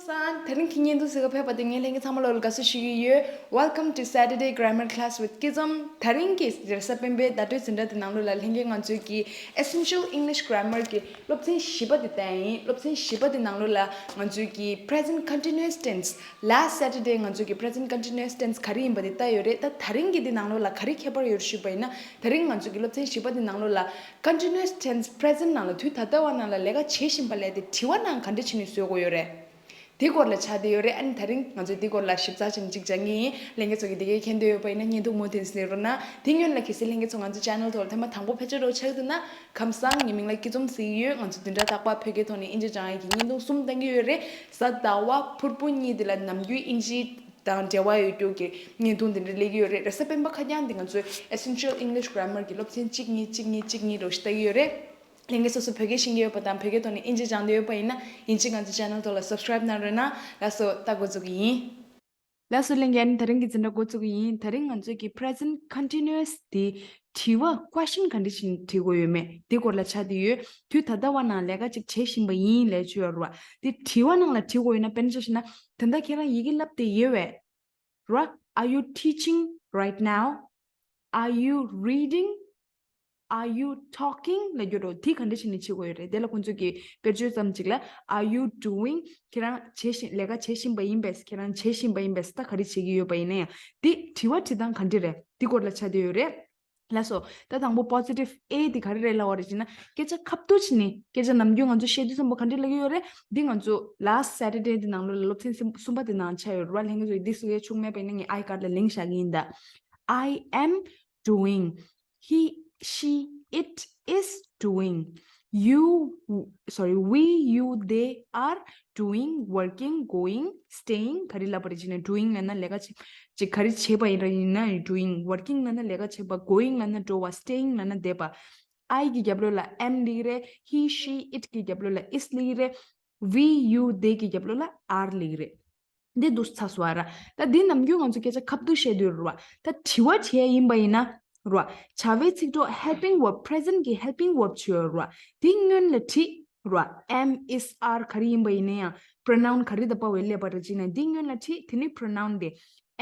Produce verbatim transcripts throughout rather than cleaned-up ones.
སང་། དེ་རིང་གི་བརྙན་ཐུང་གཟིགས་ག་ཕེབས་པ་དེ་ངས་ལྷན་རྒྱས་ཚང་མ་ལོ་ལ་དགའ་བསུ་ཞུ་གི་ཡོད། Welcome to Saturday Grammar Class with Kizom. དེ་རིང་གི་རེས་གཟའ་སྤེན་པའི་བརྡ་སྤྲོད་འཛིན་གྲྭ་དེ་ནང་ལོ་ལ་ལྷན་རྒྱས་ང་ཚོའི་གི་Essential English Grammar གི་སློབ་ཚན་བཞི་པ་དེ་བལྟ་ཡིན། སློབ་ཚན་བཞི་པ་དེ་ནང་ལོ་ལ་ང་ཚོའི་གི་Present Continuous Tense, Last Saturday ང་ཚོའི་གི་Present Continuous Tense ག་རེ་ཡིན་པ་དེ་བལྟ་ཡོད་རེད། ད་དེ་རིང་གི་དེ་ནང་ལོ་ལ་ག་རེ་ཁྱད་པར་ཡོད་ཞུས་པ་ཡིན་ན། དེ་རིང་ང་ཚོའི་གི་སློབ་ཚན་བཞི་པ་དེ་ནང་ལོ་ལ་Continuous Tense, Present ནང་ལ་དུས་ད་ལྟ་བ་ནང་ལ་ལས་ཀ་བྱེད་བཞིན་པ་ལས་དེ་དྲི་བ་ནང་ག་འདྲ་བྱས་ནས་བཟོ་དགོས་ཡོད་རེད། དེ་སྐོར་ལ་ཆགས་བསྡད་ཡོད་རེད། ཨ་ནི་དེ་རིང་ང་ཚོས་དེ་སྐོར་ལ་ཞིབ་ཚགས་ཅན་ཅིག་སྦྱང་གི་ཡིན། ལྷན་རྒྱས་ཚོ་གིས་དེ་གའི་མཁྱེན་འདོད་ཡོད་པ་ཡིན་ན་བརྙན་ཐུང་མུ་མཐུད་གཟིགས་རོགས་གནང་། དེ་སྔོན་ལ་གལ་སྲིད་ལྷན་རྒྱས་ཚོ་ང་ཚོ་channel ཐོག་ལ་ཐེངས་མ་དང་པོ་ཕལ་ཆེར་རོགས་ཆགས་འདུག་ན། ཁམས་བཟང་། ངའི་མིང་ལ་སྐྱིད་འཛོམས་ཟེར་གྱི་ཡོད། ང་ཚོ་བདུན་ཕྲག་རྟག་པར་བོད་སྐད་ཐོག་ནས་དབྱིན་ཇི་སྦྱང་ཡག་གི་བརྙན་ཐུང་གསུམ་བཏང་གི་ཡོད་རེད། གཟའ་ཟླ་བ་ཕུར་བུ་གཉིས་དེ་ལ་ནམ་རྒྱུན་དབྱིན་ཇི་དང་འབྲེལ་བ་ཡོད་རྒྱུ་གི་བརྙན་ཐུང་དེ་འདྲ་སླེབས་ཀྱི་ཡོད་རེད། རེས་གཟའ་སྤེན་པ་ཁ་རྐྱང་དེ་ང་ཚོའི་Essential English Grammar གི་སློབ་ཚན་གཅིག་གཉིས་གཅིག་གཉིས་གཅིག་གཉིས་རོགས་ཞིག་ལྟ་གི་ཡོད་རེད། ལྷན་རྒྱས་སོ་སོ་བོད་སྐད་ཤེས་ཀྱི་ཡོད་པ་དང་བོད་སྐད་ཐོག་ནས་དབྱིན་ཇི་སྦྱང་འདོད་ཡོད་པ་ཡིན་ན། དབྱིན་ཇི་ང་ཚོ་channel ཐོག་ལ་subscribe གནང་རོགས་གནང་། ལགས་སོ། ད་འགོ་འཛུགས་ཀྱི་ཡིན། ལགས་སོ། ལྷན་རྒྱས། ཨ་ནི་དེ་རིང་གི་འཛིན་གྲྭ་འགོ་འཛུགས་ཀྱི་ཡིན། དེ་རིང་ང་ཚོའི་གི་Present Continuous དེ་དྲི་བ་question ག་འདྲ་ཞིག་དྲི་དགོས་ཡོད་མེད་དེ་སྐོར་ལ་ཆགས་བསྡད་ཡོད། དུས་ད་ལྟ་བ་ནང་ལས་ཀ་ཅིག་བྱེད་བཞིན་པ་ཡིན་ལབ་ཀྱི་ཡོད་རེད་བ། དེ་དྲི་བ་ནང་ལ་དྲི་དགོས་ཡོད་ན། དཔེར་ན་ཆ་བཞག་ན་ད་ལྟ་ཁྱེད་རང་ཡི་གེ་བསླབ་བསྡད་ཡོད་པས། ར། Are you teaching right now? Are you reading? Are you talking? ལབ་རྒྱུ་རེད། དེ་ག་འདྲ་བྱས་ནས་བྱེད་དགོས་ཡོད་རེད། དེ་ལ་ཁོང་ཚོས་ཀྱི་དཔེར་བརྗོད་ཙམ་ཅིག་ལ། Are you doing? ཁྱེད་རང་བྱེད་བཞིན། ལས་ཀ་བྱེད་བཞིན་པ་ཡིན་པས། ཁྱེད་རང་བྱེད་བཞིན་པ་ཡིན་པས། ད་ག་རེ་བྱེད་ཀྱི་ཡོད་པ་ཡིན་ན་ཡང་དེ་དྲི་བ་དྲི་སྟངས་ག་འདྲ་རེད། དེ་སྐོར་ལ་ཆགས་བསྡད་ཡོད་རེད། ལགས་སོ། ད་དང་པོ་positive A དེ་ག་རེ་རེད་ལབ་པ་རེད་ཅེ་ན། སྐད་ཆ་ཁ་བསྡུ་བྱས་ནས། སྐད་ཆ་ནམ་རྒྱུན་ང་ཚོ་བཤད་དུས་ཙམ་པ་ག་འདྲ་ལབ་ཀྱི་ཡོད་རེད། འདི་ང་ཚོ་last Saturday དེ་ནང་ལོགས་ལ་སློབ་ཚན་གསུམ་གསུམ་པ་དེ་ནང་ཆགས་ཡོད་རེད་བ། ལྷན་རྒྱས་ཚོ་ཡིས་འདི་གཟིགས་ཡས་བྱུང་མེད་པ་ཡིན་ན་ངས་I card ལ་link བཞག་གི་ཡིན་ད། I am doing. He, she, it is doing. You, sorry, we, you, they are doing, working, going, staying. ག་རེ་ལབ་པ་རེད་ཅེ་ན། doing ལབ་ན་ལས་ཀ་བྱེད། ཅིག་ག་རེ་བྱེད་པ་ཡིན་ར་ཡིན་ན་doing། working ལབ་ན་ལས་ཀ་བྱེད་པ། going ལབ་ན་འགྲོ་བ། staying ལབ་ན་བསྡད་པ། I གི་རྒྱབ་ལོགས་ལ་am སླེབས་ཀྱི་རེད། He, she, it གི་རྒྱབ་ལོགས་ལ་is སླེབས་ཀྱི་རེད། We, you, they གི་རྒྱབ་ལོགས་ལ་are སླེབས་ཀྱི་རེད། འདི་འདུག་ཚར་སོང་བ་ར། ད་འདི་ནམ་རྒྱུན་ང་ཚོ་སྐད་ཆ་ཁ་བསྡུ་བཤད་དུས་རེད་བ། ད་དྲི་བ་དྲི་ཡ་ཡིན་པ་ཡིན་ན་རེད་བ། བྱ་བའི་ཚིག་གྲོགས་helping verb present གི་helping verb བྱས་ཡོད་རེད་བ། འདི་སྔོན་ལ་བྲིས་རེད་བ། am, is, are ག་རེ་ཡིན་པ་ཡིན་ན་ཡང་pronoun ག་རེ་དང་བར་བའི་སླེབས་པ་རེད་ཅེ་ན། འདི་སྔོན་ལ་བྲིས། དེ་ནི་pronoun དེ།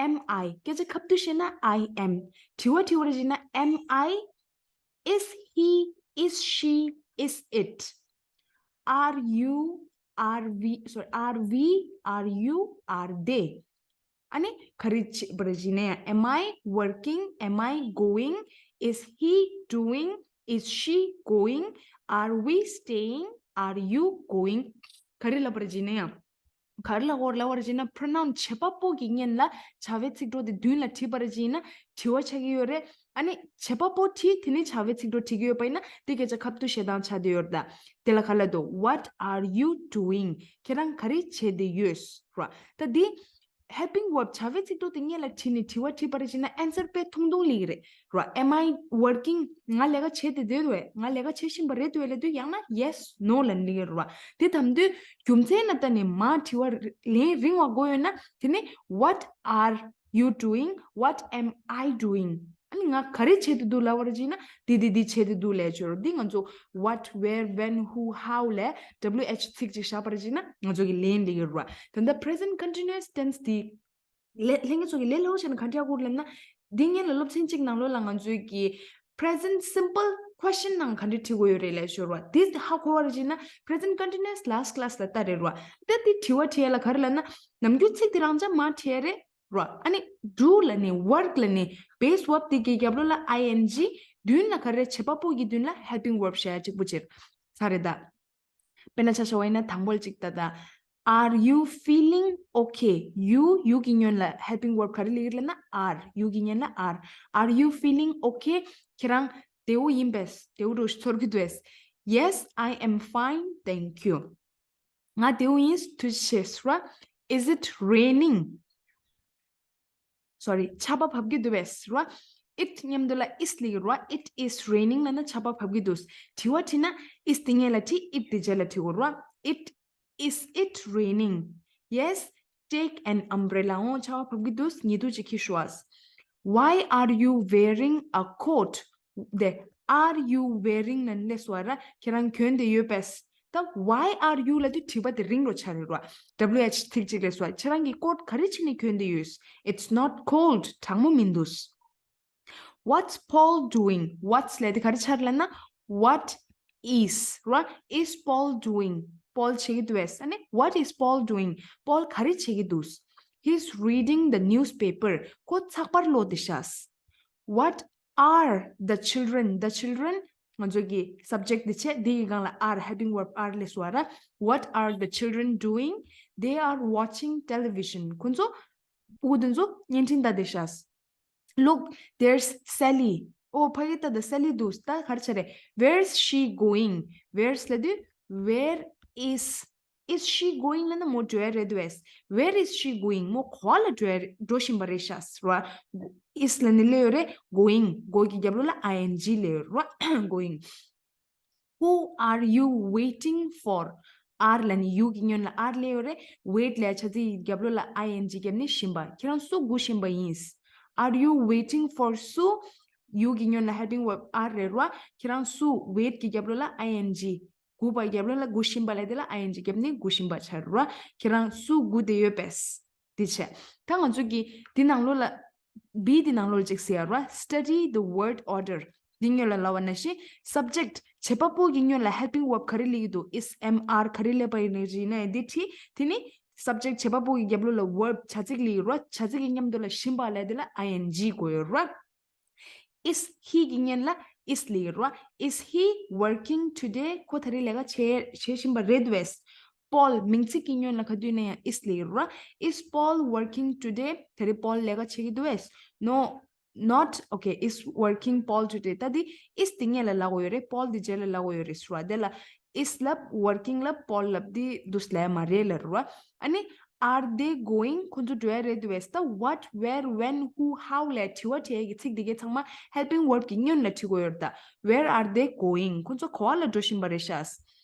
Am I? སྐད་ཆ་ཁ་བསྡུ་བཤད་ན་I am། དྲི་བ་དྲི་བ་རེད་ཅེ་ན། Am I? Is he? Is she? Is it? Are you? Are we? Sorry, are we? Are you? Are they? ཨ་ནི་ག་རེ་བྱེད་པ་རེད་ཅེ་ན། Am I working? Am I going? Is he doing? Is she going? Are we staying? Are you going? ག་རེ་ལབ་པ་རེད་ཅེ་ན། ག་རེ་ལབ་དགོས་རེད་ལབ་པ་རེད་ཅེ་ན། pronoun བྱེད་པ་པོ་གི་སྔོན་ལ་བྱ་བའི་ཚིག་གྲོགས་དེ་མདུན་ལ་བྲིས་པ་རེད་ཅེ་ན་དྲི་བ་ཆགས་ཀྱི་ཡོད་རེད། ཨ་ནི་བྱེད་པ་པོ་བྲིས། དེ་ནས་བྱ་བའི་ཚིག་གྲོགས་བྲིས་ཀྱི་ཡོད་པ་ཡིན་ན་དེ་སྐད་ཆ་ཁ་བསྡུ་བཤད་སྟངས་ཆགས་བསྡད་ཡོད་རེད་ད། དེ་ལ་ག་ལབ་འདུག What are you doing? ཁྱེད་རང་ག་རེ་བྱས་བསྡད་ཡོད་ར། ད་འདི་helping verb བྱ་བའི་ཚིག་གྲོགས་དེ་སྔོན་ལ་བྲིས་ནས་དྲི་བ་དྲིས་པ་རེད་ཅེ་ན་answer དཔེ་ཐུང་ཐུང་སླེབས་ཀྱི་རེད་ར། Am I working? ང་ལས་ཀ་བྱས་བསྡད་འདུག་གས། ང་ལས་ཀ་བྱེད་བཞིན་པ་རེད་འདུག་གས་ལབ་དུས་ཡང་ན་yes, no ལབ་སླེབས་ཀྱི་རེད་ར། དེ་དང་དུས་རྒྱུ་མཚན་ལ་ལྟ་ནས་མར་དྲི་བ་ལན་རིང་བ་དགོས་ཡོད་ན། དེ་ནི་What are you doing? What am I doing? ཨ་ནི་ང་ག་རེ་བྱེད་དུ་འདུག་ལབ་པ་རེད་ཅེ་ན། འདི་འདི་འདི་བྱེད་དུ་འདུག་ལབ་ཆོག་ར། འདི་ང་ཚོ་what, where, when, who, how ལ་W H ཚིག་ཅིག་བཞག་པ་རེད་ཅེ་ན་ང་ཚོ་གི་ལན་སླེབས་ཀྱི་རེད་ར། ད་ལྟ་present continuous tense འདི་ལས་ལྷན་རྒྱས་ཚོ་གི་ལས་སླ་པོ་བྱས་ན་ག་འདྲ་ཡག་པོ་ལབ་ན། འདི་སྔོན་ལ་སློབ་ཚན་གཅིག་ནང་ལོགས་ལ་ང་ཚོའི་གི་present simple question ནང་ག་འདྲ་དྲི་དགོས་ཡོད་རེད་ལབ་ཤོར་བ། འདི་ཧ་གོ་བ་རེད་ཅེ་ན་present continuous last class ལ་ལྟ་རེད་ར། ད་འདི་དྲི་བ་དྲི་ཡ་ལ་ག་རེ་ལབ་ན། ནམ་རྒྱུན་ཚིག་དེ་རང་འཇགས་མར་བྲིས་ཡ་རེད་ར། ཨ་ནི་do ལབ་ནས་work ལབ་ནས་base verb དེ་གི་རྒྱབ་ལོགས་ལ I N G། མདུན་ལ་ག་རེ། བྱེད་པ་པོ་གི་མདུན་ལ་helping verb བྱས་ཡ་གཅིག་པུ་བྱེད་ཚར་རེད་ད། དཔེར་ན་ཆ་བཞག་པ་ཡིན་ན་དང་པོ་ལ་གཅིག་ལྟ་ད། Are you feeling okay? You, you གི་སྔོན་ལ་helping verb ག་རེ་སླེབས་ཀྱི་རེད་ལབ་ན་are། You གི་སྔོན་ལ་are། Are you feeling okay? ཁྱེད་རང་བདེ་པོ་ཡིན་པས། བདེ་པོ་འདྲ་བོ་ཞིག་ཚོར་གྱི་འདུག་གས། Yes, I am fine, thank you. ང་བདེ་པོ་ཡིན། ཐུགས་རྗེ་ཆེ་ཟེར་བ། Is it raining? Sorry, ཆར་པ་བབས་ཀྱི་འདུག་པས་ཟེར་བ། It མཉམ་དུ་ལ་is སླེབས་ཀྱི་རེད་བ། It is raining ལབ་ན་ཆར་པ་བབས་ཀྱི་འདུག་དྲི་བ་དྲིས་ན་is དེ་སྔོན་ལ་དྲིས། It དེ་རྗེས་ལ་དྲི་དགོས་རེད་བ། It, is it raining? Yes, take an umbrella. འོང་། ཆར་པ་བབས་ཀྱི་འདུག་ཉི་གདུགས་ཅིག་འཁྱེར་ཤོག་ཨ། Why are you wearing a coat? དེ་are you wearing ལབ་ནས་སླེབས་སོང་བ་ར། ཁྱེད་རང་གྱོན་བསྡད་ཡོད་པས། ད་why are you ལབ་དུས་དྲི་བ་དེ་རིང་རུ་ཆགས་རེད་ར། W H ཚིག་གཅིག་ལས་སོ། ཁྱེད་རང་གི་ཀོཊ་ག་རེ་བྱས་ནས་གྱོན་བསྡད་ཡོད། It's not cold. གྲང་མོ་མི་འདུག What's Paul doing? What's ལབ་དེ་ག་རེ་ཆགས་ལབ་ན། What is ར། Is Paul doing? Paul བྱེད་ཀྱི་འདུག་བས། ཨ་ནི། What is Paul doing? Paul ག་རེ་བྱེད་ཀྱི་འདུག He's reading the newspaper. ཁོ་ཚགས་པར་ཀློག་བསྡད་ཤག What are the children? The children ང་ཚོ་གི་subject དེ་བྱས། དེ་གི་སྒང་ལ་are, helping verb are སླེབས་སོང་བ་ར། What are the children doing? They are watching television. ཁོ་ཚོ་ཕྲུ་གུ་དེ་ཚོ་བརྙན་འཕྲིན་ལྟ་བསྡད་ཤག Look, there's Sally. ཨོ། ཕ་གི་ལྟ་ད་Sally འདུག་ད་ག་རེ་ཆགས་རེད། Where's she going? Where's ལབ་དུས། Where is, is she going ལབ་ན་མོ་འགྲོ་ཡ་རེད་འདུག་བས། Where is she going? མོ་ག་པར་ལ་འགྲོ་ཡ་རེད། འགྲོ་བཞིན་པ་རེད་ཤག་ར། Is ལབ་ནི་སླེབས་ཡོད་རེད། Going. Go གི་རྒྱབ་ལོགས་ལ་I N G སླེབས་ཡོད་ར། Going. Who are you waiting for? Are ལབ་ནི་you གི་སྔོན་ལ་are སླེབས་ཡོད་རེད། Wait ལབ་བྱ་ཚིག་གི་རྒྱབ་ལོགས་ལ I N G བརྒྱབ་ནས་བཞིན་པ། ཁྱེད་རང་སུ་སྒུག་བཞིན་པ་ཡིན། Are you waiting for Sue? You གི་སྔོན་ལ་helping verb are རེད་ར། ཁྱེད་རང་སུ། Wait གི་རྒྱབ་ལོགས་ལ I N G། སྒུག་པ་རྒྱབ་ལོགས་ལ་སྒུག་བཞིན་པ་ལབ་དེ་ལ་I N G བརྒྱབ་ནས་སྒུག་བཞིན་པ་ཆགས་ར། ཁྱེད་རང་སུ་སྒུག་བསྡད་ཡོད་པས། དེ་བྱས། ད་ང་ཚོ་གི་དེ་ནང་ལོགས་ལ། B དེ་ནང་ལོགས་ལ་ཅིག་གཟིགས་ཡ་ར། Study the word order. འདི་སྔོན་ལ་ལབ་པ་ནང་བཞིན་subject བྱེད་པ་པོ་གི་སྔོན་ལ་helping verb ག་རེ་སླེབས་ཀྱི་འདུག Is, am, are ག་རེ་སླེབས་པ་ཡིན་ནའི་འདི་བྲིས། དེ་ནི་subject བྱེད་པ་པོ་གི་རྒྱབ་ལོགས་ལ་verb བྱ་ཚིག་སླེབས་ཀྱི་ར། བྱ་ཚིག་གི་མཉམ་དུ་ལ་བཞིན་པ་ལབ་དེ་ལ I N G དགོས་ཡོད་ར། Is he གི་སྔོན་ལ་is སླེབས་ཀྱི་ར། Is he working today? ཁོ་ད་རེས་ལས་ཀ་བྱེད་བྱེད་བཞིན་པ་རེད་འདུག་བས། Paul མིང་ཚིག་གི་སྔོན་ལ་ག་དུས་ནས་ཡང་is སླེབས་ཀྱི་ར། Is Paul working today? ད་རེས་Paul ལས་ཀ་བྱེད་ཀྱི་འདུག་བས། No, not, okay, is working Paul today. ད་འདི་is དེ་སྔོན་ལ་ལབ་དགོས་ཡོད་རེད། Paul དེ་རྗེས་ལ་ལབ་དགོས་ཡོད་རེད་ཟེར་བ། དེ་ལ་is ལབ། Working ལབ། Paul ལབ། འདི་འདུག་ལབ་མ་རེད་ལབ་རེད་བ། ཨ་ནི། Are they going? ཁོ་ཚོ་འགྲོ་ཡ་རེད་འདུག་བས། ད་what, where, when, who, how ལབ་དྲི་བ་དྲི་ཡ་གི་ཚིག་དེ་གའི་ཚང་མ་helping verb གི་སྔོན་ལ་དྲི་དགོས་ཡོད་རེད་ད། Where are they going? ཁོ་ཚོ་ག་པར་ལ་འགྲོ་བཞིན་པ་རེད་ཤག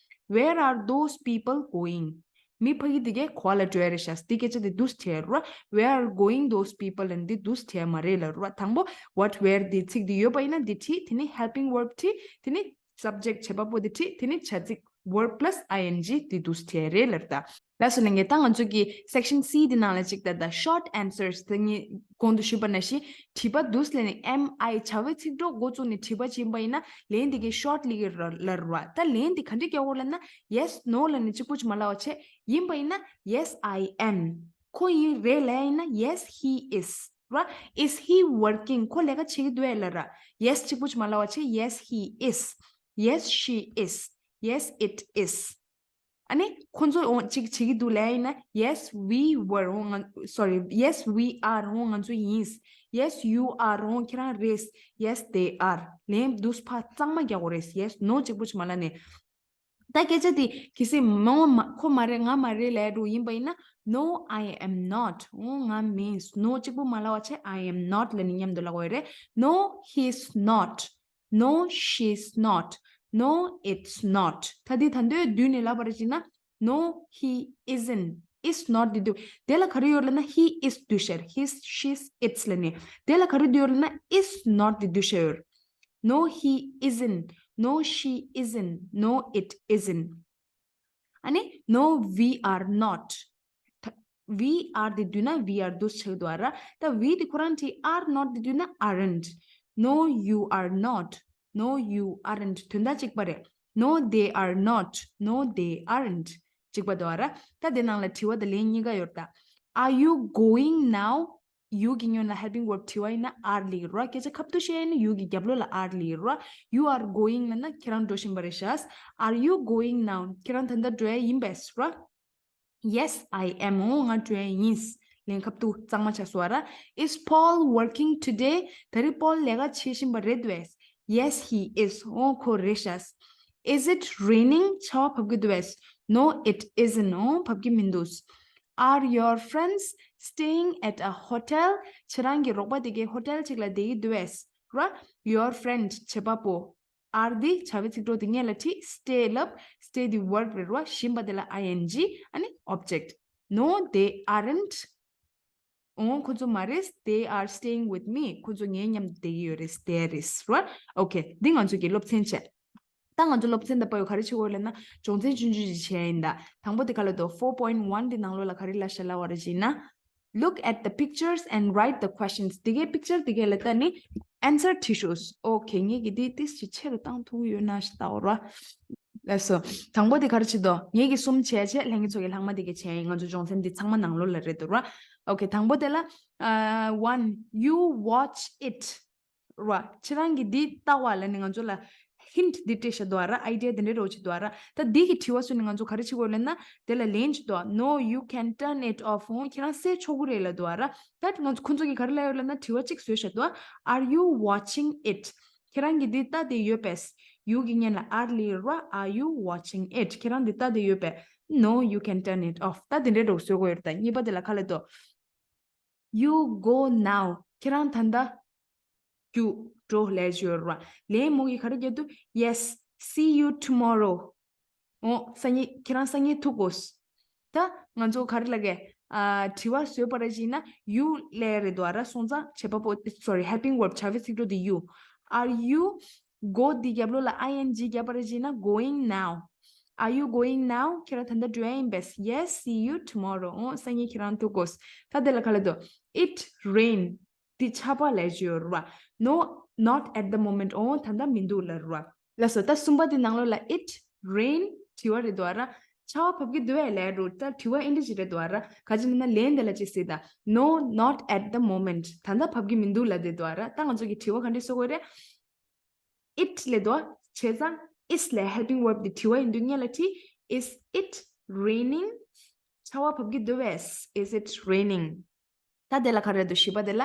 Where are those people going? མི་ཕ་གི་དེ་གས་ག་པར་ལ་འགྲོ་ཡ་རེད་ཤག་འདི་སྐད་ཆ་དེ་འདུག་དྲིས་ར། Where are going those people? ལབ་འདི་འདུག་དྲིས་མ་རེད་ལབ་ར། དང་པོ་what, where དེ་ཚིག་དེ་ཡོད་པ་ཡིན་ན་འདི་བྲིས། དེ་ནི་helping verb བྲིས། དེ་ནི་subject བྱེད་པ་པོ་དེ་བྲིས། དེ་ནི་བྱ་ཚིག verb plus I N G དེ་འདུག་དྲིས་རེད་ལབ་ད། ལགས་སོ་ལྷན་རྒྱས། ད་ང་ཚོ་གི་section C དེ་ནང་ལ་ཅིག་ད་ད་short answers དེ་ངས་གོང་དུ་ཞུས་པ་ནང་བཞིན་དྲི་བ་འདུག་ལབ་ནས་am, I བྱ་བའི་ཚིག་གྲོགས་འགོ་བཙུགས་ནས་དྲི་བ་བྱིན་པ་ཡིན་ན་ལན་དེ་གའི་short ལབ་ཀྱི་ར་ལབ་ར། ད་ལན་དེ་ག་འདྲས་རྒྱག་དགོས་ལབ་ན། Yes, no ལབ་ནས་གཅིག་པུ་ཅིག་མ་ལབ་པ་བྱས། ཡིན་པ་ཡིན་ན། Yes, I am. ཁོ་ཡིན་རེད་ལབ་ཡིན་ན། Yes, he is. ར། Is he working? ཁོ་ལས་ཀ་བྱེད་ཀྱི་འདུག་ཨེ་ལབ་ར། Yes གཅིག་པུ་ཅིག་མ་ལབ་པ་བྱས། Yes, he is. Yes, she is. Yes, it is. ཨ་ནི་ཁོ་ཚོ་འོ་གཅིག་བྱེད་ཀྱི་འདུག་ལབ་ཡིན་ན། Yes, we were. འོ་ང་། sorry, yes, we are. འོ་ང་ཚོ་ཡིན། Yes, you are. འོ་ཁྱེད་རང་རེད། Yes, they are. ལན་འདུག་ཕར་གཙང་མ་རྒྱག་དགོས་རེད། Yes, no གཅིག་པུ་ཅིག་མ་ལབ་ནས། ད་སྐད་ཆ་དེ་གལ་སྲིད་མོ་མ་ཁོ་མ་རེད་ང་མ་རེད་ལབ་འགྲོ་ཡིན་པ་ཡིན་ན། No, I am not. འོ་ང་མིན། No གཅིག་པུ་མ་ལབ་པ་བྱས། I am not ལབ་ནས་མཉམ་དུ་ལབ་དགོས་རེད། No, he's not. No, she's not. No, it's not. ད་འདི་ད་འདོད་བསྡུས་ནས་ལབ་པ་རེད་ཅེ་ན། No, he isn't. Is not འདི་འདུག་དེ་ལ་ག་རེ་ཡོད་ལབ་ན། He, is འདུས་ཤར། His, she's, its ལབ་ནས། དེ་ལ་ག་རེ་འདུས་ཡོད་ལབ་ན། Is not འདི་འདུས་ཤར་ཡོད། No, he isn't. No, she isn't. No, it isn't. ཨ་ནི། No, we are not. ད་we are འདི་འདུས་ན་we are འདུས་ཆགས་འདུག་ཨ་ར། ད་we འདི་ཁོ་རང་བྲིས། Are not འདི་འདུས་ན་aren't. No, you are not. No, you aren't. དོན་དག་གཅིག་པ་རེད། No, they are not. No, they aren't. གཅིག་པ་འདུག་ཨ་ར། ད་དེ་ནང་ལ་དྲི་བ་དང་ལན་གཉིས་ཀ་ཡོད་ད། Are you going now? You གི་སྔོན་ལ་helping verb དྲི་བ་ཡིན་ན་are ལབ་ཀྱི་རེད་བ། སྐད་ཆ་ཁ་ཐུག་བཤད་ཡིན་ན་you གི་རྒྱབ་ལོགས་ལ་are ལབ་ཀྱི་རེད་བ། You are going ལབ་ན་ཁྱེད་རང་འགྲོ་བཞིན་པ་རེད་ཤག Are you going now? ཁྱེད་རང་ད་ལྟ་འགྲོ་ཡ་ཡིན་པས་ར། Yes, I am. འོ་ང་འགྲོ་ཡ་ཡིན། ལན་ཁ་ཐུག་གཙང་མ་ཆགས་སོང་བ་ར། Is Paul working today? ད་རེས་Paul ལས་ཀ་བྱེད་བཞིན་པ་རེད་འདུག་གས། Yes, he is. འོ་ཁོ་རེད་ཤག Is it raining? ཆར་པ་བབས་ཀྱི་འདུག་གས། No, it isn't. འོ་བབས་ཀྱི་མི་འདུག Are your friends staying at a hotel? ཁྱེད་རང་གི་རོགས་པ་དེ་གའི་ཧོ་ཊེལ་ཅིག་ལ་བསྡད་ཀྱི་འདུག་གས་ར། Your friend བྱེད་པ་པོ། Are འདི་བྱ་བའི་ཚིག་གྲོགས་དེ་སྔོན་ལ་བྲིས། Stay ལབ། Stay འདི་verb རེད་ར། བཞིན་པ་དེ་ལ་I N G ཨ་ནི་object. No, they aren't. འོ་ཁོ་ཚོ་མ་རེད། They are staying with me. ཁོ་ཚོ་ངའི་མཉམ་དུ་བསྡད་ཀྱི་ཡོད་རེད། There is ར། Okay. འདི་ང་ཚོ་གི་སློབ་ཚན་བྱས། ད་ང་ཚོ་སློབ་ཚན་དང་པོ་ཡོད་ག་རེ་བྱེད་དགོས་ལབ་ན། སྦྱོང་ཚན་ཆུང་ཆུང་ཅིག་བྱས་ཡིན་ད། དང་པོ་དེ་ག་ལ་དོ། four point one དེ་ནང་ལོགས་ལ་ག་རེ་ལབ་ཤག་ལབ་པ་རེད་ཅེ་ན། Look at the pictures and write the questions. དེ་གའི་picture དེ་གའི་ལ་ལྟ་ནི་answer བྲིས་ཤོག་ཨོ་ཁེ། ངེད་ཀྱི་དེ་ཏིས་ཅིག་ཆེ་རུ་བཏང་ཐུབ་ཡོད་ན་ཞིག་ལྟ་འོ་ར། ལགས་སོ། དང་པོ་དེ་ག་རེ་བྱེད་དོ། ངེད་ཀྱི་གསུམ་བྱས་བྱས་ལྷན་རྒྱས་ཚོ་གི་ལྷག་མ་དེ་གའི་བྱས་ཡིན། ང་ཚོ་སྦྱོང་ཚན་འདི་ཚང་མ་ནང་ལོགས་ལ་རེད་འདུག་ར། ཨོ་ཁེ། དང་པོ་དེ་ལ། ཨ། one, you watch it. ར། ཁྱེད་རང་གིས་འདི་ལྟ་བ་ལ་ནི་ང་ཚོ་ལ་hint འདི་སྤྲད་བཞག་འདུག་ཨ་ར། idea འདི་འདྲའི་རོ་ཅིག་འདུག་ཨ་ར། ད་འདི་གི་དྲི་བ་སུ་ནི་ང་ཚོ་ག་རེ་བྱེད་དགོས་ལབ་ན། དེ་ལ་ལན་ཅིག་འདུག No, you can turn it off. ཁྱེད་རང་སེལ་ཆོག་གི་རེད་ལབ་འདུག་ཨ་ར། ད་ང་ཚོ་ཁོ་ཚོ་གིས་ག་རེ་ལབ་ཡོད་ལབ་ན། དྲི་བ་གཅིག་བཟོས་བཞག་འདུག Are you watching it? ཁྱེད་རང་གིས་འདི་ལྟ་བསྡད་ཡོད་པས། you གི་སྔོན་ལ་are ལབ་ར། Are you watching it? ཁྱེད་རང་འདི་ལྟ་བསྡད་ཡོད་པས། No, you can turn it off. ད་འདི་འདྲའི་རོ་བཟོ་དགོས་ཡོད་རེད། ད་གཉིས་པ་དེ་ལ་ག་ལབ་འདུག You go now. ཁྱེད་རང་ད་ལྟ་རྒྱུགས་འགྲོ་ལབ་ཡོད་ར། ལན་མོ་གིས་ག་རེ་རྒྱག་འདུག Yes, see you tomorrow. ཨོ། སང་ཉིན། ཁྱེད་རང་སང་ཉིན་ཐུག་གོ་ད་ང་ཚོ་ག་རེ་ལབ་གས། ཨ། དྲི་བ་བཟོས་པ་ར་ཅིག་ན་you ལབ་རེད་འདུག་ཨ་ར། སོང་ཙང་བྱེད་པ་པོ། sorry, helping verb བྱ་བའི་ཚིག་གྲོགས་དེ་you། Are you go འདི་རྒྱབ་ལོགས་ལ་ing རྒྱབ་པ་ར་ཅིག་ན་going now. Are you going now? ཁྱེད་རང་ད་ལྟ་འགྲོ་ཡ་ཡིན་པས། Yes, see you tomorrow. ཨོ། སང་ཉིན་ཁྱེད་རང་ཐུག་གོ་ད་དེ་ལ་ག་ལབ་འདུག It rain. འདི་ཆར་པ་ལབ་ཡོད་ར། No, not at the moment. ཨོ། ད་ལྟ་མི་འདུག་ལབ་ར། ལགས་སོ། ད་གསུམ་པ་དེ་ནང་ལོགས་ལ་it rain དྲི་བ་རེད་འདུག་ཨ་ར། ཆར་པ་བབས་ཀྱི་འདུག་གས་ལབ་ར། ད་དྲི་བ་ཨེ་འདྲ་ཅིག་རེད་འདུག་ཨ་ར། ག་ཅི་ན་ལན་དེ་ལ་ཅིག་ཟེར་ད། No, not at the moment. ད་ལྟ་བབས་ཀྱི་མི་འདུག་ལབ་བསྡད་འདུག་ཨ་ར། ད་ང་ཚོ་གིས་དྲི་བ་ག་འདྲ་བཟོ་དགོས་རེད། It ལབ་འདུག་བྱས་ཙང་is ལབ་helping verb དེ་དྲི་བ་ཡིན་དུས་སྔོན་ལ་བྲིས། Is it raining? ཆར་པ་བབས་ཀྱི་འདུག་གས། Is it raining? ད་དེ་ལ་ག་རེ་འདུག་བཞི་པ་དེ་ལ།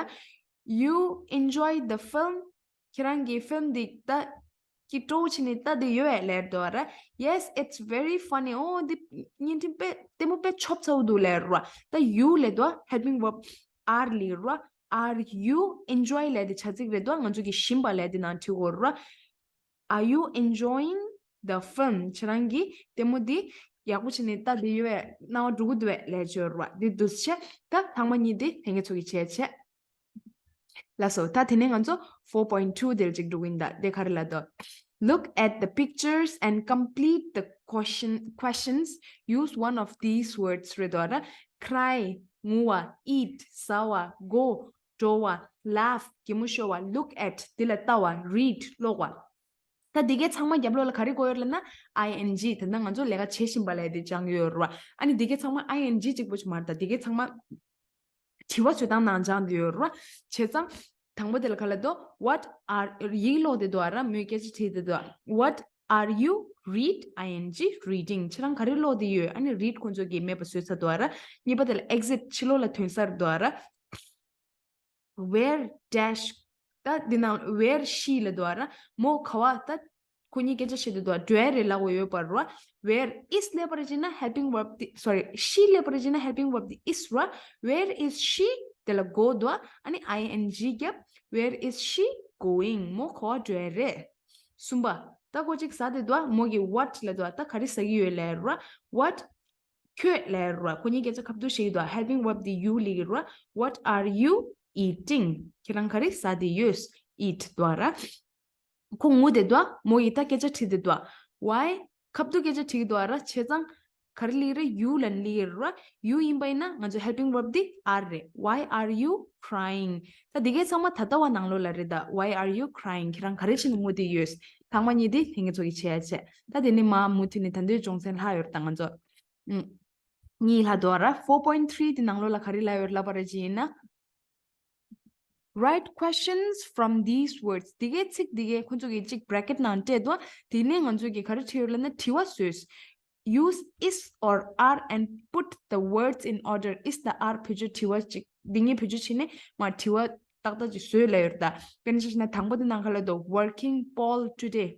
You enjoy the film. ཁྱེད་རང་གིས་ཕིལམ་འདི་ལྟ། སྐྱིད་པོ་བྱས་ནས་ལྟ་བསྡད་ཡོད་ལབ་འདུག་ཨ་ར། Yes, it's very funny. ཨོ། འདི་བརྙན་འཕྲིན་དཔེ་ལྟད་མོ་དཔེ་ཆོབ་ཚ་བོ་འདུག་ལབ་ར། ད་you ལབ་འདུག་ཨ། helping verb are ལབ་ར། Are you enjoy ལབ་དེ་བྱ་ཚིག་རེད་འདུག་ང་ཚོ་གིས་བཞིན་པ་ལབ་དེ་ནང་བྲིས་དགོས་ར། Are you enjoying the film? ཁྱེད་རང་གིས་ལྟད་མོ་འདི་ཡག་པོ་བྱས་ནས་ལྟ་བསྡད་ཡོད་པས། སྣང་བ་འགྲོ་གི་འདུག་པས་ལབ་བྱས་ར། འདི་འདུག་སེ་བྱས། ད་ལྷག་མ་གཉིས་དེ་ལྷན་རྒྱས་ཚོ་གིས་བྱས་བྱས། ལགས་སོ། ད་དེ་ནས་ང་ཚོ་four point two དེར་ཅིག་འགྲོ་གི་ཡིན་ད། དེ་ག་རེ་ལབ་འདུག Look at the pictures and complete the question, questions. Use one of these words. རེད་འདུག་ཨ་ར། cry ངུ་བ། eat ཟ་བ། go འགྲོ་བ། laugh གད་མོ་ཤོར་བ། look at འདི་ལ་ལྟ་བ། read ཀློག་པ། ད་འདི་གའི་ཚང་མ་རྒྱབ་ལོགས་ལ་ག་རེ་བཀོད་ཡོད་ལབ་ན། ing ད་ལྟ་ང་ཚོ་ལས་ཀ་བྱེད་བཞིན་པ་ལབ་དེ་སྦྱངས་ཡོད་ར། ཨ་ནི་འདི་གའི་ཚང་མ་ing གཅིག་པོ་ཅིག་མ་རེད་ད། འདི་གའི་ཚང་མ་དྲི་བ་བཟོ་སྟངས་ནང་སྦྱངས་བསྡད་ཡོད་ར། བྱས་ཙང་དང་པོ་དེ་ལ་ག་ལབ་འདུག What are ཡིག་ཀློག་བསྡད་འདུག་ཨ་ར། མོས་སྐད་ཆ་དྲིས་བསྡད་འདུག What are you? Read ing reading. ཁྱེད་རང་ག་རེ་ཀློག་བསྡད་ཡོད། ཨ་ནི་read ཁོང་ཚོ་གིས་མེད་པ་བཟོས་ཚར་འདུག་ཨ་ར། གཉིས་པ་དེ་ལ་exit ཕྱི་ལོགས་ལ་ཐོན་ས་རེད་འདུག་ཨ་ར། Where dash ད་འདི་ནང་where she ལབ་འདུག་ཨ་ར། མོ་ག་བ་ད་ཁོ་གཉིས་སྐད་ཆ་བཤད་བསྡད་འདུག་ཨ། འགྲོ་ཡ་རེད་ལབ་དགོས་ཡོད་པ་རེད་བ། Where is ལབ་པ་རེད་ཅེ་ན་helping verb དེ། sorry, she ལབ་པ་རེད་ཅེ་ན་helping verb དེ་is རེད་བ། Where is she? དེ་ལ་go འདུག་ཨ། ཨ་ནི་ing བརྒྱབ། Where is she going? མོ་ག་བ་འགྲོ་ཡ་རེད། གསུམ་པ། ད་ཁོ་གཅིག་ཟ་བསྡད་འདུག་ཨ། མོ་གིས་what ལབ་འདུག་ཨ། ད་ག་རེ་ཟ་གི་ཡོད་ལབ་ར། What ཁྱོད་ལབ་ར། ཁོ་གཉིས་སྐད་ཆ་ཁ་བསྡུར་བྱེད་ཀྱི་འདུག helping verb དེ་you ལབ་ཀྱི་ར། What are you eating? ཁྱེད་རང་ག་རེ་ཟ་བསྡད་ཡོད། eat འདུག་ར། ཁོ་ངུ་བསྡད་འདུག་མོ་ཡིས་ད་སྐད་ཆ་དྲིས་བསྡད་འདུག Why? ཁ་བསྡུར་སྐད་ཆ་དྲིས་ཀྱི་འདུག་ར། བྱས་ཙང་ག་རེ་ལབ་ཀྱི་ར། you ལབ་ནས་ལབ་ཀྱི་ར། you ཡིན་པ་ཡིན་ན་ང་ཚོ་helping verb དེ་are རེད། Why are you crying? ད་འདི་གའི་ཚང་མ་ད་ལྟ་བ་ནང་ལོགས་ལ་རེད་ད། Why are you crying? ཁྱེད་རང་ག་རེ་བྱས་ནས་ངུ་བསྡད་ཡོད། ལྷག་མ་གཉིས་དེ་ལྷན་རྒྱས་ཚོ་གིས་བྱས་ཡ་བྱས། ད་དེ་ནས་མར་མུ་མཐུད་ནས་ད་ལྟའི་སྦྱོང་ཚན་ལྷག་ཡོད་རེད་ད་ང་ཚོ། ཨུམ། གཉིས་ལྷག་འདུག་ར། four point three དེ་ནང་ལོགས་ལ་ག་རེ་ལབ་ཡོད་ལབ་པ་རེད་ཅེ་ན། Write questions from these words. འདི་གའི་ཚིག་འདི་གའི་ཁོ་ཚོ་གིས་གཅིག་bracket ནང་སྤྲད་འདུག་དེ་ནས་ང་ཚོ་གིས་ག་རེ་བྲིས་ཡོད་ལབ་ན་དྲི་བ་བཟོས། Use is or are and put the words in order. Is དང་are བེད་སྤྱོད། དྲི་བ་གཅིག་འདི་གཉིས་བེད་སྤྱོད་བྱས་ནས་མར་དྲི་བ་ཏག་ཏག་ཅིག་བཟོས་ལབ་ཡོད་རེད་ད། དཔེར་ན་ཆ་བཞག་ན་དང་པོ་དེ་ནང་ག་ལབ་འདུག Working Paul today.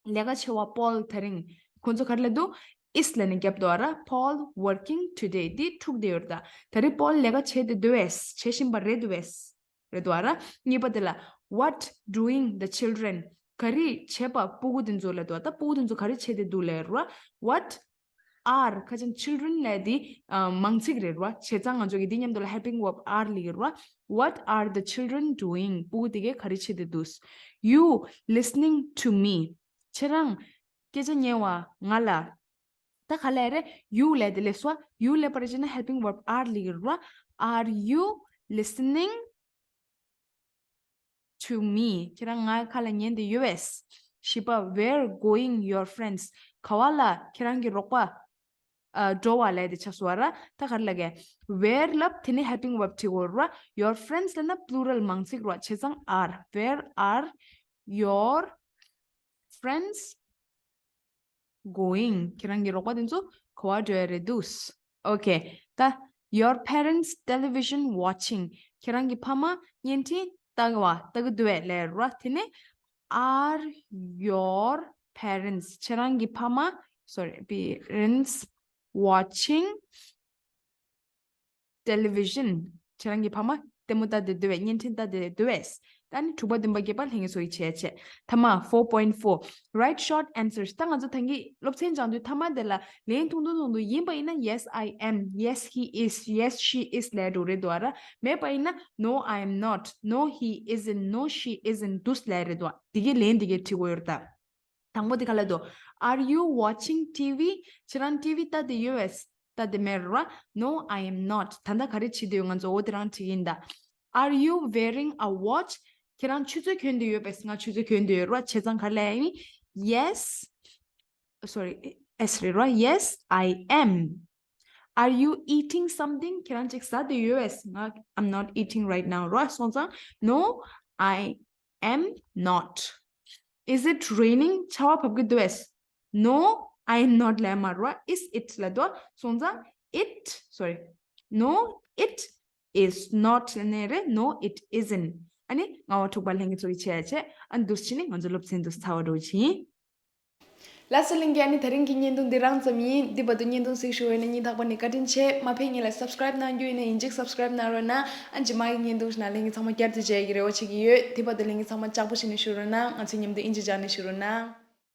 ལས་ཀ་བྱེད་པ་Paul དེ་རིང་། ཁོ་ཚོ་ག་རེ་ལབ་འདུག is ལབ་ནས་བརྒྱབ་འདུག་ཨ་ར། Paul working today འདི་འཁྲུག་བསྡད་ཡོད་རེད་ད། དེ་རིང་Paul ལས་ཀ་བྱེད་བསྡད་འདུག་གས། བྱེད་བཞིན་པ་རེད་འདུག་གས། རེད་འདུག་ཨ་ར། གཉིས་པ་དེ་ལ། What doing the children? ག་རེ་བྱེད་པ་སྤུ་གུ་དེ་ཚོ་ལབ་འདུག་ད་སྤུ་གུ་དེ་ཚོ་ག་རེ་བྱེད་བསྡད་འདུག་ལབ་ར། What are ཁ་ཅན་children ལབ་དེ་ཨ་མང་ཚིག་རེད་ར། བྱས་ཙང་ང་ཚོ་གིས་འདི་མཉམ་དུ་ལ་helping verb are ལབ་ཀྱི་ར། What are the children doing? སྤུ་གུ་དེ་གས་ག་རེ་བྱེད་བསྡད་འདུག You listening to me? ཁྱེད་རང་སྐད་ཆ་ཉན་བ་ང་ལ། ད་ག་ལབ་རེད། you ལབ་དེ་ལས་སོ། you ལབ་པ་རེད་བྱས་ན་helping verb are ལབ་ཀྱི་རེད་བ། Are you listening to me? ཁྱེད་རང་ང་ཁ་ལ་ཉན་བསྡད་ཡོད་པས། བཞི་པ། Where going your friends? ག་བ་ལ་ཁྱེད་རང་གི་རོགས་པ་ཨ་འགྲོ་བ་ལབ་དེ་ཆགས་སོང་བ་ར། ད་ག་རེ་ལབ་ཀྱི། Where ལབ་དེ་ནི་helping verb བྲིས་དགོས་ར། Your friends ལབ་ན་plural མང་ཚིག་ར། བྱས་ཙང་are། Where are your friends going? ཁྱེད་རང་གི་རོགས་པ་དེ་ཚོ་ག་བ་འགྲོ་ཡ་རེད་འདུག Okay. ད། Your parents television watching. ཁྱེད་རང་གི་ཕ་མ་བརྙན་འཕྲིན་ལྟ་གི་བ་ལྟ་གི་འདུག་བས་ལབ་ར། དེ་ནས། Are your parents? ཁྱེད་རང་གི་ཕ་མ། Sorry, parents watching television. ཁྱེད་རང་གི་ཕ་མ་ལྟད་མོ་ལྟ་བསྡད་འདུག་བས། བརྙན་འཕྲིན་ལྟ་བསྡད་འདུག་བས། ད་ནི་དྲུག་པ་བདུན་པ་བརྒྱད་པ་ལྷན་རྒྱས་ཚོ་ཡིས་བྱས་བྱས། ཐ་མ་four point four. Write short answers. ད་ང་ཚོ་ད་གིན་སློབ་ཚན་སྦྱང་དུས་ཐ་མ་དེ་ལ་ལན་ཐུང་ཐུང་ཐུང་ཐུང་ཡིན་པ་ཡིན་ན། Yes, I am. Yes, he is. Yes, she is ལབ་འགྲོ་རེད་འདུག་ཨ་ར། མེད་པ་ཡིན་ན། No, I am not. No, he isn't. No, she isn't. འདུག་ལབ་རེད་འདུག་དེ་གའི་ལན་དེ་གའི་བྲིས་དགོས་ཡོད་རེད་ད། དང་པོ་དེ་ག་ལ་འདུག Are you watching T V? ཁྱེད་རང་ཊི་ཝི་ལྟ་དེ་ཡོད་པས། ལྟ་དེ་མེད་ར། No, I am not. ད་ལྟ་ག་རེ་བྱེད་དེ་ཡོད། ང་ཚོ་འོ་དེ་རང་བྲིས་ཡིན་ད། Are you wearing a watch? ཁྱེད་རང་ཆུ་ཚོད་གྱོན་དེ་ཡོད་པས། ང་ཆུ་ཚོད་གྱོན་དེ་ཡོད་ར། བྱས་ཙང་ག་ལ་ཡིན། Yes. Sorry. S རེད་ར། Yes, I am. Are you eating something? ཁྱེད་རང་ཅིག་ཟ་དེ་ཡོད་པས། ང་I'm not eating right now ར། སོང་ཙང་། No, I am not. Is it raining? ཆར་པ་བབས་ཀྱི་འདུག་གས། No, I am not ལབ་མ་རེད་བ། Is it ལབ་འདུག་སོང་ཙང་it, sorry, no, it is not ལབ་ནས་རེད། No, it isn't. ཨ་ནི་ལྔ་པ་དྲུག་པ་ལྷན་རྒྱས་ཚོ་གིས་བྱས་བྱས། ཨ་ནི་འདུག་སེ་བྱས་ནས་ང་ཚོ་སློབ་ཚན་འདུག་སེ་ཚར་བ་འགྲོ་གི་ཡིན། ལགས་སོ་ལྷན་རྒྱས། ཨ་ནི་དེ་རིང་གི་བརྙན་ཐུང་འདི་རང་ཙམ་ཡིན། འདི་བར་དུ་བརྙན་ཐུང་གཟིགས་བཞུགས་ཡོད་ན་སྙིང་ཐག་པ་ནས་བཀའ་དྲིན་ཆེ། མ་ཕེབས་སྔོན་ལ་subscribe གནང་རྒྱུ་ཡིན་ན་ཡིན་གཅིག་subscribe གནང་རོགས་གནང་། ཨ་རྗེས་མ་གི་བརྙན་ཐུང་ཞིག་ནང་ལྷན་རྒྱས་ཚང་མ་བསྐྱར་དུ་མཇལ་ཡག་གི་རེ་བ་བྱེད་ཀྱི་ཡོད། དེ་བར་དུ་ལྷན་རྒྱས་ཚང་མ་ལྕགས་པོ་བྱས་ནས་བཞུགས་རོགས་གནང་། ང་ཚོའི་མཉམ་དུ་ཨིན་ཇི་སྦྱངས་ནས་བཞུགས་རོགས་གནང་།